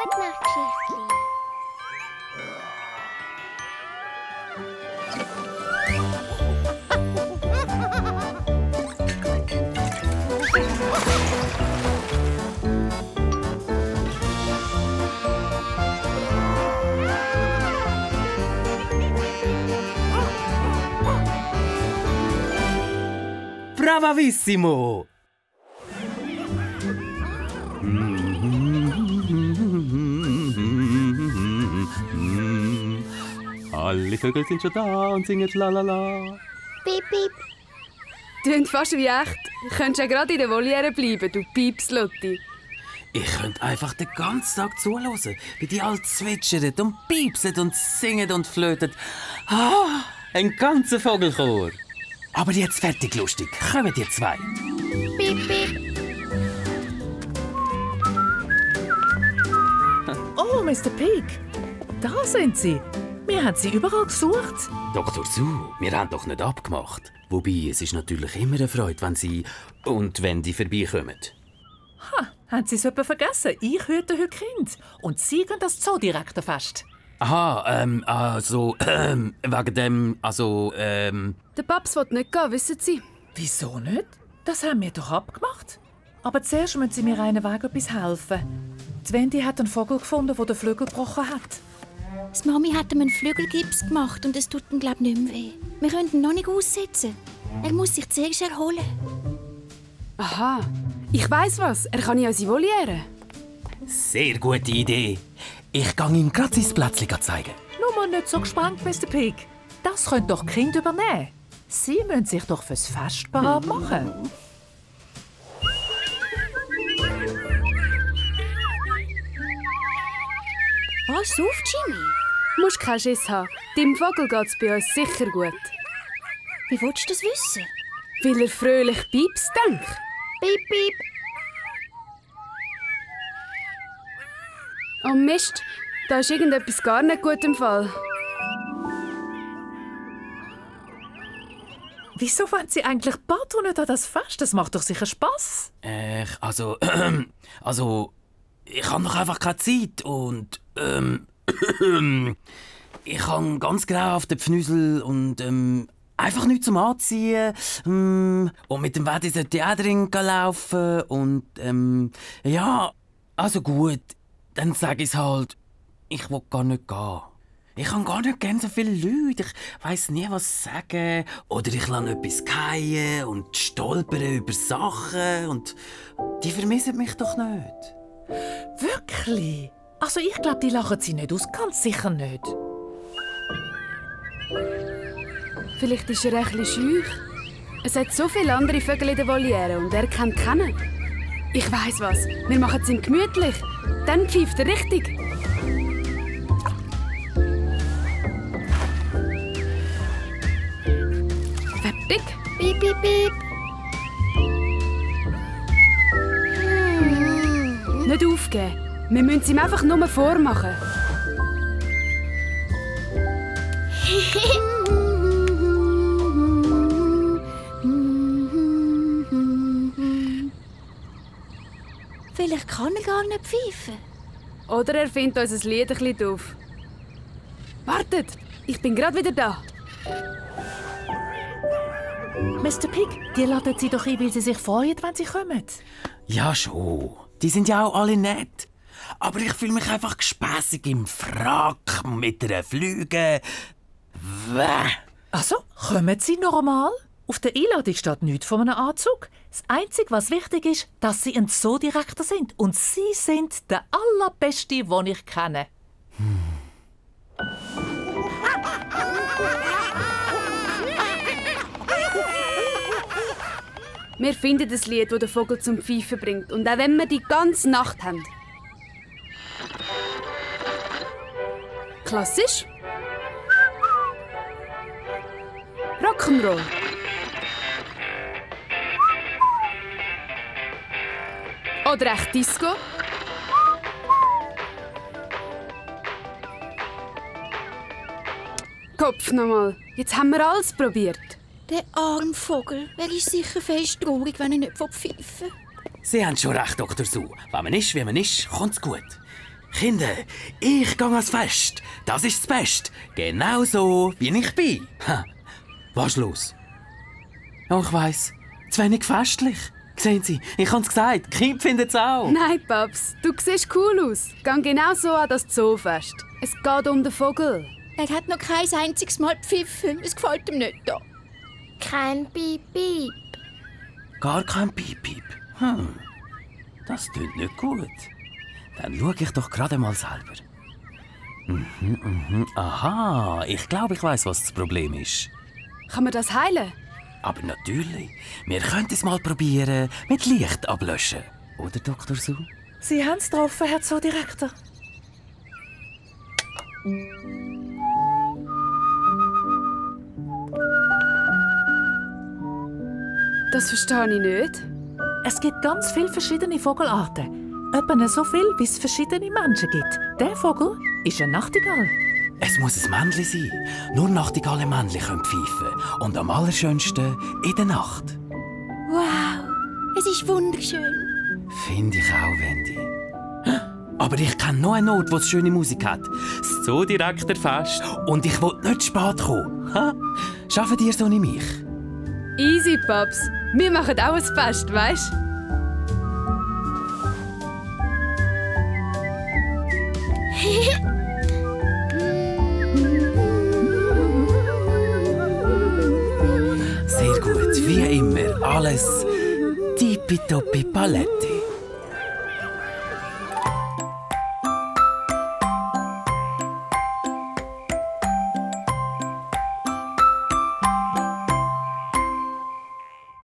Gute Nacht, Geschichtli. Bravissimo! Alle Vögel sind schon da und singen lalala. Piep, piep. Tönt fast wie echt. Du könntest ja gerade in der Voliere bleiben, du Piepslotti. Ich könnte einfach den ganzen Tag zuhören, wie die alle zwitschern und piepsen und singen und flöten. Ah, ein ganzer Vogelchor. Aber jetzt fertig lustig. Kommen die zwei. Piep, piep. Oh, Mr. Pig. Da sind Sie. Wir haben Sie überall gesucht. Dr. Su, wir haben doch nicht abgemacht. Wobei, es ist natürlich immer eine Freude, wenn Sie und wenn die vorbeikommen. Ha, haben Sie es etwa vergessen? Ich hüte heute Kind. Und Sie gehen das Zoodirektorfest. Aha, wegen dem, Der Paps will nicht gehen, wissen Sie. Wieso nicht? Das haben wir doch abgemacht. Aber zuerst müssen Sie mir einen Weg etwas helfen. Die Wendy hat einen Vogel gefunden, der den Flügel gebrochen hat. Die Mami hat ihm einen Flügelgips gemacht und es tut ihm, glaube ich, nicht mehr weh. Wir können ihn noch nicht aussetzen. Er muss sich zuerst erholen. Aha, ich weiss was. Er kann in unsere Voliere. Sehr gute Idee. Ich gehe ihm gerade sein Plätzchen zeigen. Nur mal nicht so gespannt, Mr. Pig. Das können doch die Kinder übernehmen. Sie müssen sich doch fürs Fest bereit machen. Pass auf, Jimmy. Du musst keinen Schiss haben. Deinem Vogel geht's bei uns sicher gut. Wie willst du das wissen? Weil er fröhlich piepst, denk. Piep, piep. Oh Mist, da ist irgendetwas gar nicht gut im Fall. Wieso wollen Sie eigentlich partout nicht an das Fest? Das macht doch sicher Spass. Ich habe noch einfach keine Zeit und, ich habe ganz grau auf den Pfnüsel und, einfach nichts zum Anziehen. Und mit dem Wetter sollte ich auch drin laufen und, ja, also gut, dann sage ich es halt, ich will gar nicht gehen. Ich habe gar nicht gerne so viele Leute. Ich weiss nie, was sagen. Oder ich lasse etwas fallen und stolpere über Sachen. Und die vermissen mich doch nicht. Wirklich? Also ich glaube, die lachen Sie nicht aus. Ganz sicher nicht. Vielleicht ist er ein bisschen scheu. Es hat so viele andere Vögel in der Voliere und er kennt keinen. Ich weiss was. Wir machen es ihm gemütlich. Dann pfeift er richtig. Fertig? Piep, piep, piep. Nicht aufgeben. Wir müssen es ihm einfach nur vormachen. Vielleicht kann er gar nicht pfeifen. Oder er findet uns ein Lied ein bisschen doof. Wartet, ich bin gerade wieder da. Mr. Pig, die laden Sie doch ein, weil Sie sich freuen, wenn Sie kommen. Ja, schon. Die sind ja auch alle nett. Aber ich fühle mich einfach gespässig im Frack mit einer Flüge. Wäh. Also, kommen Sie normal? Auf der Einladung steht nichts von einem Anzug. Das Einzige, was wichtig ist, dass Sie ein Zoodirektor sind. Und Sie sind der Allerbeste, den ich kenne. Wir finden das Lied, das den Vogel zum Pfeifen bringt. Und auch wenn wir die ganze Nacht haben. Klassisch. Rock'n'Roll. Oder echt Disco. Kopf nochmal. Jetzt haben wir alles probiert. Der arme Vogel, er ist sicher fest traurig, wenn er nicht pfeifen will. Sie haben schon recht, Dr. Su. Wenn man ist, wie man ist, kommt's gut. Kinder, ich gehe ans Fest. Das ist das Beste. Genau so, wie ich bin. Ha. Was ist los? Oh, ich weiss. Zu wenig festlich. Sehen Sie, ich habe es gesagt. Die Kinder finden es auch. Nein, Paps, du siehst cool aus. Geh genau so an das Zoofest. Es geht um den Vogel. Er hat noch kein einziges Mal gepfiffen. Es gefällt ihm nicht da. Kein Piep-Piep. Gar kein Piep-Piep. Das klingt nicht gut. Dann schaue ich doch gerade mal selber. Aha, ich glaube, ich weiß, was das Problem ist. Kann man das heilen? Aber natürlich, wir könnten es mal probieren mit Licht ablöschen. Oder, Dr. Su? Sie haben es getroffen, Herr Zoodirektor. Das verstehe ich nicht. Es gibt ganz viele verschiedene Vogelarten. Etwa so viel, wie es verschiedene Menschen gibt. Der Vogel ist ein Nachtigall. Es muss ein Männchen sein. Nur Nachtigalle Männchen können pfeifen. Und am allerschönsten in der Nacht. Wow, es ist wunderschön. Finde ich auch, Wendy. Aber ich kenne noch einen Ort, wo es schöne Musik hat. Das Zoodirektorfest. Und ich will nicht spät kommen. Ha? Schafft ihr so nicht mich? Easy, Paps. Wir machen auch ein Fest, weisst du? Sehr gut, wie immer. Alles tippitoppi paletti.